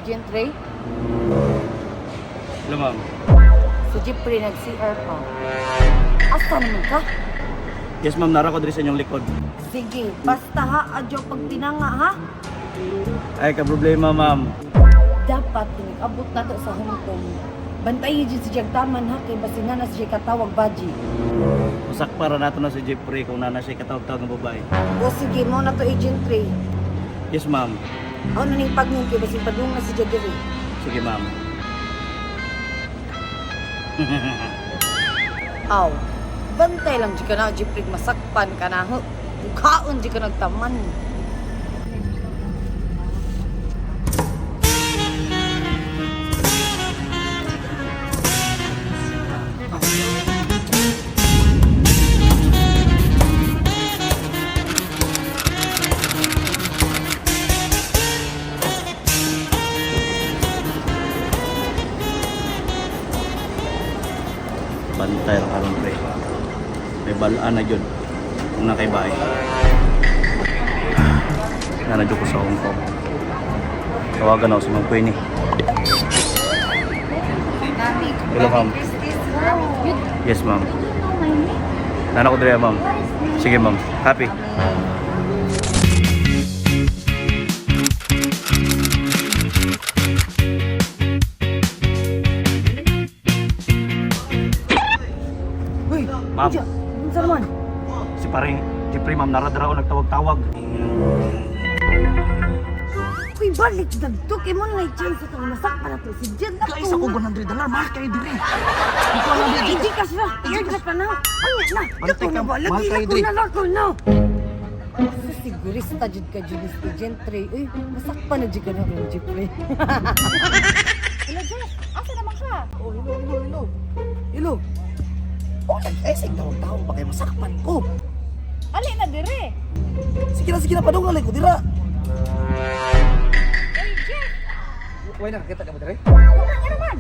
Agent Ray? Hello, ma'am. Si Jeffrey nag-CR pa. Asa naman ka? Yes, ma'am. Nara ko diri sa inyong likod. Sige, basta ha, adyo pag tinanga ha. Ay, ka problema, ma'am. Dapat inigabot na to sa Hong Kong. Bantayi dyan si Jag Taman ha, kay basin na siya katawag baji. Usak para nato na si Jeffrey kung nana siya katawag-tawag ng babae. O sige, mo na to, Agent Ray. Yes, ma'am. Ako na ning pagnon kay basin padung na si Jag diri. Sige, ma'am. Aw, bantay lang di ka na, Jeffrey, masakpan ka na. Huh? Bukaon di ka nagtaman. Bantay ra karon, pre. May balaan na yun. Kung nakaibay. Nana ko sa Hong Kong. Tawagan ako sa Ma'am Queenie. Hello, ma'am. Yes, ma'am. Nana ko diri, ma'am. Sige, ma'am. Happy. Uy, Ma'am. Unsa unsa naman? Si paring Jeffrey, ma'am, naradara ko nagtawag-tawag. Uy, balik dagto kay mo na chance sa masakpan na to si Jen. Guys, ako $100, mahal kayo dire. Hindi ka siya. Iyon ka na. Ano na? Bantay Lako na ka, ba? mahal Lagi kayo, lako Dre. na lako na. Sa sigurista jud ka jud ni Gentry. Uy, masakpan na jud ka na ron, Jeffrey. Hello, Jeff. Asa naman ka? Oh, hello, hello, hello. Hello. Oh, nag-eseg daw ang tao pa kay masakpan ko. Ali na dire. Sige na, padungan ko dira. Hey, Jeff. Way nakakita ka mo dire? Wala nga naman.